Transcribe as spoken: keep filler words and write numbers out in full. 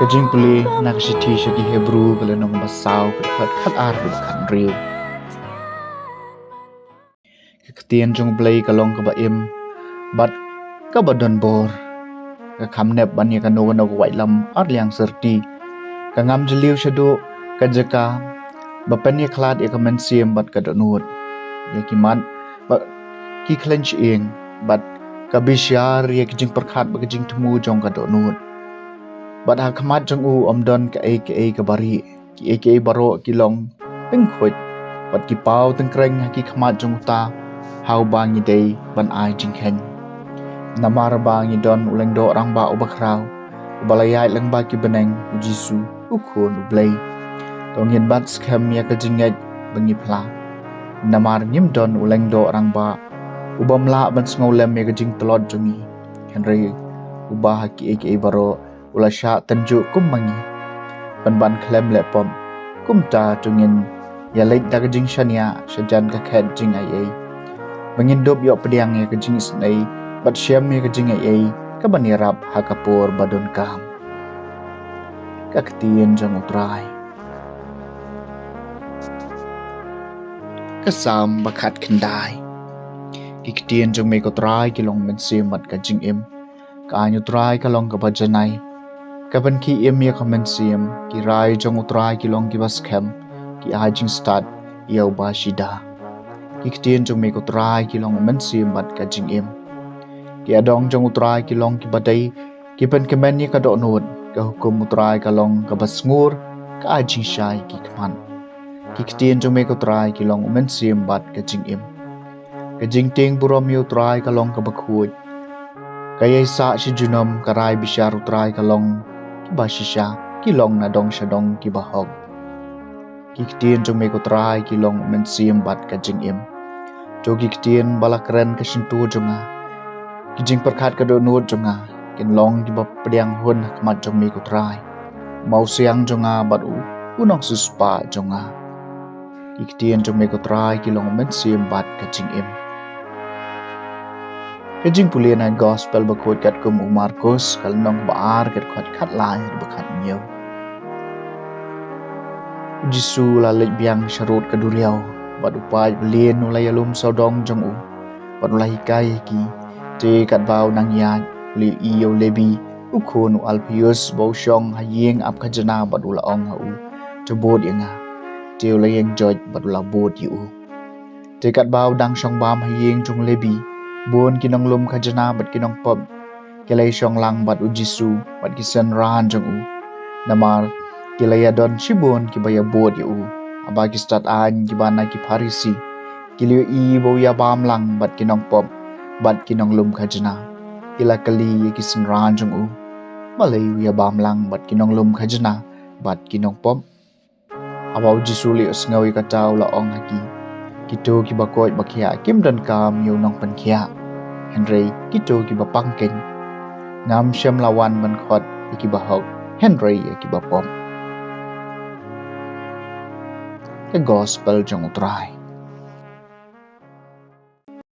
Ka jingpule na ka shithi sha ki Hebru, ka lynnong ba saw, ka dkhot khat ar haduh khat hynriew. Ka ktien jong U Blei ka long kaba im bad kaba don bor. Ka kham nep ban ïa kano kano ka waitlam ar liang syrti. Ka ngam jylliew shaduh ka jaka ba pynïakhlad ïa ka mynsiem bad ka dohnud. Ïa ki mat ba ki khleiñ shyieng bad ka bishar ïa ki jingpyrkhat bad ka jingthmu jong ka dohnud. Bad ha khmat jong u ym don kaei kaei kaba rieh. Kiei kiei baroh ki long tyngkhuid bad ki paw tyngkreng ha ki khmat jong uta ha uba ngi dei ban ai jingkheiñ. Namar ba ngi don u lyngdoh rangbah uba khraw, uba la ïaid lyngba ki bneng, U Jisu, U Khun U Blei. To ngin bat skhem ïa ka jingngeit ba ngi phla. Namar ngim don u lyngdoh rangbah uba ym lah ban sngewlem ïa ka jingtlot jong ngi, hynrei uba ha kiei kiei baroh u la shah tynjuh kum ma ngi. Pynban khlem leh pop, kumta to ngin ïaleit da ka jingshaniah shajan ka khet jingaiei, ba ngin dup ïoh pdiang ïa ka jingisynei bad shem ïa ka jingaiei kaban ïarap ha ka por ba donkam. Ka ktien jong U Trai. Ka Salm ba khatkhyndai. Ki ktien jong me ko Trai ki long mynsiem bad ka jingim. Ka aiñ U Trai ka long kaba janai, ka pynkhie im ïa ka mynsiem. Ki rai jong U Trai ki long kiba skhem, ki ai jingstad ïa uba shida. Ki ktien jong me ko Trai ki long mynsiem bad ka jingim. Ki adong jong U Trai ki long kiba dei, ki pynkmen ïa ka dohnud. Ka hukum U Trai ka long kaba sngur, ka ai jingshai ki khmat. Ki ktien jong me ko Trai ki long mynsiem bad ka jingim. Ka jingtieng burom ïa U Trai ka long kaba khuid. Ka ïai sah shi junom. Ka rai bishar U Trai ka long kiba shisha, ki long na dong sha dong kiba hok. Ki ktien jong me ko Trai ki long mynsiem bad ka jingim. To ki ktien ba la kren ka shyntur jong nga, ki jingpyrkhat ka dohnud jong nga, kin long kiba pdiang hun ha khmat jong me ko Trai, ma u siang jong nga bad u, u nongsiewspah jong nga. Ki ktien jong me ko Trai ki long mynsiem bad ka jingim. Ka jingpule na gospel ba khuid katkum u Markus, ka lynnong ba ar, ka dkhot khatlai haduh ba khathynñiew. U Jisu u la leit biang sharud ka duriaw, bad u paid blien u la ïalum sawdong jong u, bad u la hikai ha ki. Te katba u nang ïaid, u la ïohi ïa u Lebi, u khun u Alpheus, ba u shong ha ïing ap khajna, bad u la ong ha u, to bud ïa nga. Te u la ïeng joit bad u la bud ïa u. Te katba u dang shong bam ha ïing jong u Lebi, bun ki nonglum khajna bad ki nongpop ki la ïashong lang bad u Jisu bad ki synran jong u. Namar ki la ïadon shibun kiba ïabud ïa u. Haba ki stad aiñ kiba na ki Pharisi ki la ïohi ba u ïabam lang bad ki nongpop bad ki nonglum khajna, ki la kylli ïa ki synran jong u, balei u ïabam lang bad ki nonglum khajna bad ki nongpop? Haba u Jisu u la ïohsngew ïa kata, u la ong ha ki, kito kiba koit ba khiah kim donkam ïa u nongpynkhiah, hynrei kito kiba pang keiñ. Ngam shym la wan ban khot ïa kiba hok, hynrei ïa kiba pop. Ka gospel jong u Trai.